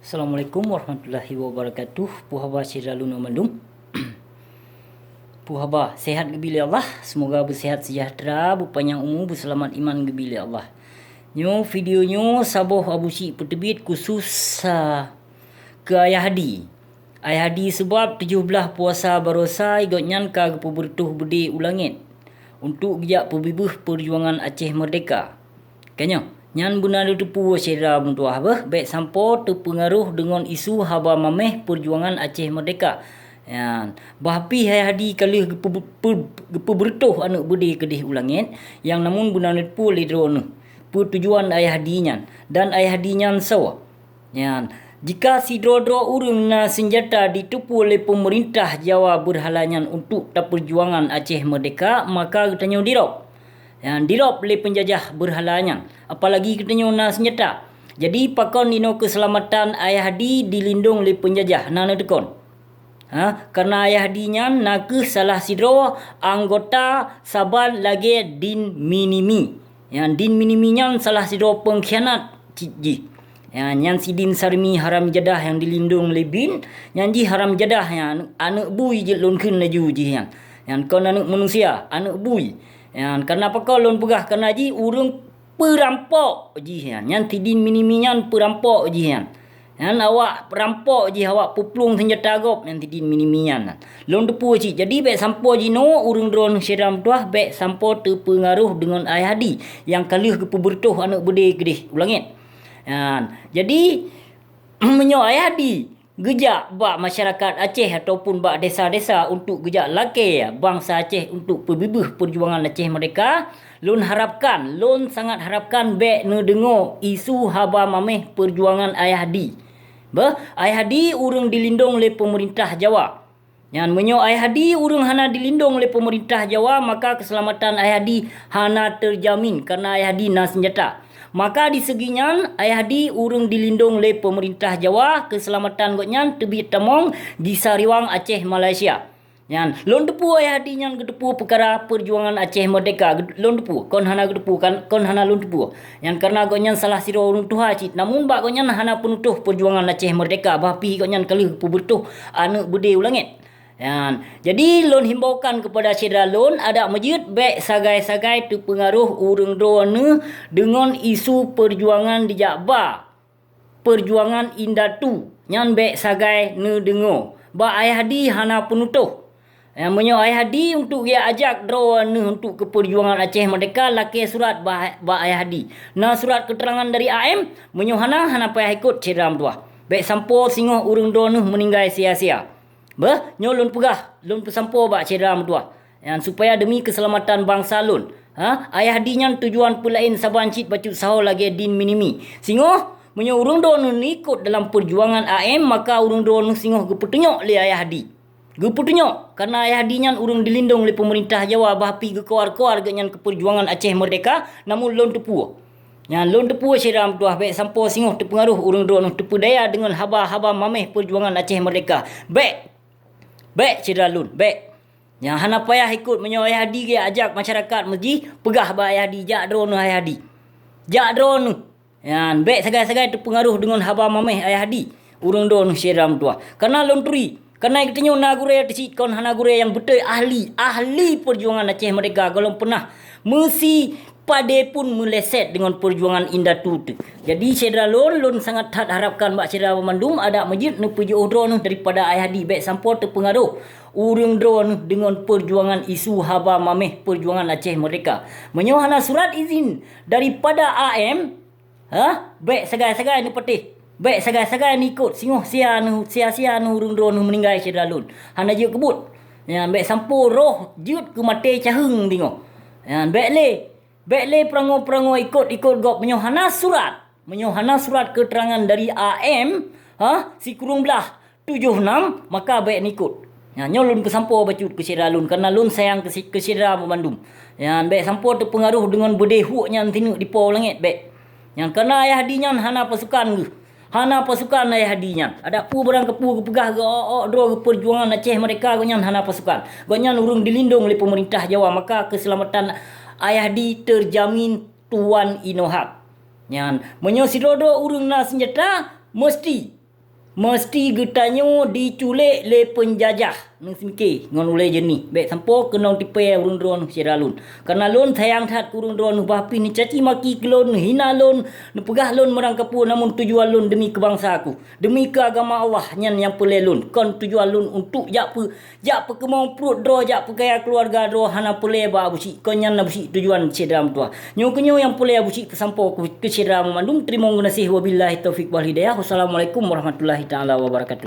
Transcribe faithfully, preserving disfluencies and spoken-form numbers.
Assalamualaikum warahmatullahi wabarakatuh. Peue haba syedara lôn mandum? Peue haba, sehat geubri lé Allah? Semoga beusehat seujahteura, beupanyang umu, beuseulamat iman geubri lé Allah. Nyoe video nyoe saboh Abu Syik peuteubiet khusus, ah, keu Ayah Hadi. Ayah Hadi, seubab tujoh blaih puasa baroesa gobnyan ka geupeubeureutoh beudé u langét untuk geujak peubibeuh peujuangan Aceh Merdeka. Ka nyoe, nyan beuna neuteupeue syedara meutuwah beuh, bék sampoe teupeungaroh deungon isu haba maméh peujuangan Aceh Merdeka. Nyan, bah pih Ayah Hadi ka lheueh geupeu-, peu-, geupeubeureutoh aneuk beudé keudeh u langét, nyang namun beuna neuteupeue lé droeneuh peue tujuan Ayah Hadi nyan, dan Ayah Hadi nyan soe. Nyan, jika sidroe-droe ureuëng na seunjata jiteupeue lé peumeurintah Jawa beurhala nyan untuk tapeujuangan Aceh Merdeka, maka geutanyoe dirôb. Nyan, dirôb lé peunjajah beurhala nyan, apalagi geutanyoe na seunjata. Jadi, pakon inoe keuseulamatan Ayah Hadi dilindong lé peunjajah, na neuteukon? Ha, kareuna Ayah Hadi nyan na kheueh salah sidroe anggota saban lagée Din Minimi. Nyan Din Minimi nyan salah sidroe peungkhianat cit jih. Nyan, nyan si Din Sarmi haram jadah nyang dilindong lé bin, nyan jih haram jadah nyan aneuk bui jeuet lôn kheun laju jih nyan. Nyan kon aneuk manusia, aneuk bui. Nyan, kareuna pakon lôn peugah, kareuna jih ureuëng peurampok jih nyan. Nyan si Din Minimi nyan peurampok jih nyan. Nyan awak peurampok jih, awak peuplueng seunjata gob nyan si Din Minimi nyan. Lôn teupeue cit. Jadi bék sampoe jinoe ureuëng droeneuh syedara meutuwah, bék sampoe teupeungaroh deungon Ayah Hadi nyang ka lheueh geupeubeureutoh aneuk beudé keudeh u langét. Nyan. Jadi, meunyoe Ayah Hadi geujak bak masyarakat Aceh ataupun bak desa-desa untuk geujak lakée bansa Aceh untuk peubibeuh peujuangan Aceh Merdeka, lôn harapkan, lôn sangat harapkan bék neudeungoe isu haba maméh peujuangan Ayah Hadi. Beuh, Ayah Hadi ureuëng dilindong lé peumeurintah Jawa. Nyan, meunyoe Ayah Hadi ureuëng hana dilindong lé peumeurintah Jawa, maka keuseulamatan Ayah Hadi hana teujamin, kareuna Ayah Hadi na seunjata. Maka di seugi nyan, Ayah Hadi ureuëng dilindong lé peumeurintah Jawa, keuseulamatan gobnyan teubiet tamong di Sariwang, Aceh, Malaysia. Nyan, lôn teupeue Ayah Hadi nyan geuteupeue peukara peujuangan Aceh Merdeka, lôn teupeue, kon hana geuteupeue kan, kon hana lôn teupeue. Nyan kareuna gobnyan salah sidroe ureuëng tuha cit, namun bak gobnyan hana peunutoh peujuangan Aceh Merdeka, bah pih gobnyan ka lheueh geupeubeureutoh aneuk beudé u langét. Nyan, jadi lôn himbaukan keupada syedara lôn, adak meujeuet bék sagai-sagai teupeungaroh ureuëng droeneuh deungon isu peujuangan dijak ba peujuangan indatu, nyan bék sagai neudeungoe. Bak Ayah Hadi hana peunutoh. Nyan, meunyoe Ayah Hadi untuk geujak ajak droeneuh untuk keu peujuangan Aceh Merdeka, lakée surat bak, bak Ayah Hadi. Na surat keuteurangan dari A M, meunyoe hana, hana payah ikot syedara meutuwah. Bék sampoe singoh ureuëng droeneuh meuninggai sia-sia. Beuh, nyoe lôn peugah, lôn peusampoe bak syedara meutuwah. Nyan supaya demi keuseulamatan bansa lôn. Ha, Ayah Hadi nyan tujuan peulaén saban cit bacut sahoe lagée Din Minimi. Singoh, meunyoe ureuëng droeneuh neuikot dalam peujuangan A M, maka ureuëng droeneuh singoh geupeutunyok lé Ayah Hadi. Geupeutunyok, kareuna Ayah Hadi nyan ureuëng dilindong lé peumeurintah Jawa, bah pih geukoar-koar gobnyan keu peujuangan Aceh Merdeka, namun lôn teupeue. Nyan lôn teupeue syedara meutuwah, bék sampoe singoh teupeungaroh ureuëng droeneuh teupeudaya deungon haba-haba maméh peujuangan Aceh Merdeka. Bék! Bék, syedara lôn, bék! Nyan hana payah ikot, meunyoe Ayah Hadi geujak masyarakat meujih, peugah bak Ayah Hadi, jak droeneuh Ayah Hadi. Jak droeneuh. Nyan, bék sagai-sagai teupeungaroh deungon haba maméh Ayah Hadi. Ureuëng droeneuh syedara meutuwah. Kareuna lôn turi, kareuna geutanyoe na gurée teucit kon hana gurée nyang beutôi ahli, ahli peujuangan Aceh Merdeka gohlom peunah meusi padé pun meuleset deungon peujuangan indatu teuh. Jadi syedara lôn, lôn sangat that harapkan bak syedara banmandum adak meujeuet neupeujiôh droeneuh daripada Ayah Hadi, bék sampoe teupeungaroh ureuëng droeneuh deungon peujuangan isu haba maméh peujuangan Aceh Merdeka. Meunyoe hana surat izin daripada A M, ha, bék sagai-sagai neupatéh. Bék sagai-sagai neuikot, singoh sia neuh, sia-sia neuh ureuëng droeneuh meuninggai syedara lôn. Hana jeuet keubuet. Nyan, bék sampoe roh jeuet keu maté caheueng singoh. Nyan, bék lé. Bék lé peurangoe-peurangoe ikot-ikot gob meunyoe hana surat. Meunyoe hana surat keuteurangan dari A M, ha, sikureueng blaih tujoh nam, maka bék neuikot. Nyan, nyoe lôn peusampoe bacut keu syedara lôn, kareuna lôn sayang keu sy-, keu syedara banmandum. Nyan, bék sampoe teupeungaroh deungon beudé huek nyan sineuk dipo u langét, bék. Nyan, kareuna Ayah Hadi nyan hana pasukan geuh. Hana pasukan Ayah Hadi nyan. Adak peue barang keupeue geupeugah geu-ôk-ôk droe geu peujuangan Aceh Merdeka, gobnyan hana pasukan. Gobnyan ureuëng dilindong lé peumeurintah Jawa, maka keuseulamatan Ayah Hadi teujamin tuan inoe hak. Nyan, meunyoe sidroe-droe ureuëng na seunjata, meuseuti Meuseuti geutanyoe jiculék lé peunjajah. Neuseumiké ngon ulée jeunih, bék sampoe keunong tipée ureuëng droeneueh syedara lôn. Kareuna lôn sayang that keu ureuëng droeneueh, bah pih neucaci maki keu lôn, neuhina lôn, neupeugah lôn meurangkapeue, namun tujuan lôn deumi keu bansa ku, deumi keu agama Allah, nyan nyang peureulée lôn. Kon tujuan lôn untuk jak peu-, jak peukeumong pruet droe, jak peukaya keuluwarga droe, hana peureulée bak Abusyik. Kon nyan Abusyik tujuan syedara meutuwah. Nyoe keunyoe nyang peureulée Abusyik peusampoe keu, keu syedara mandum. Teurimong geunaséh, wabillahi taufiq wal hidayah. Wassalamualaikum warahmatullahi taala wabarakatuh.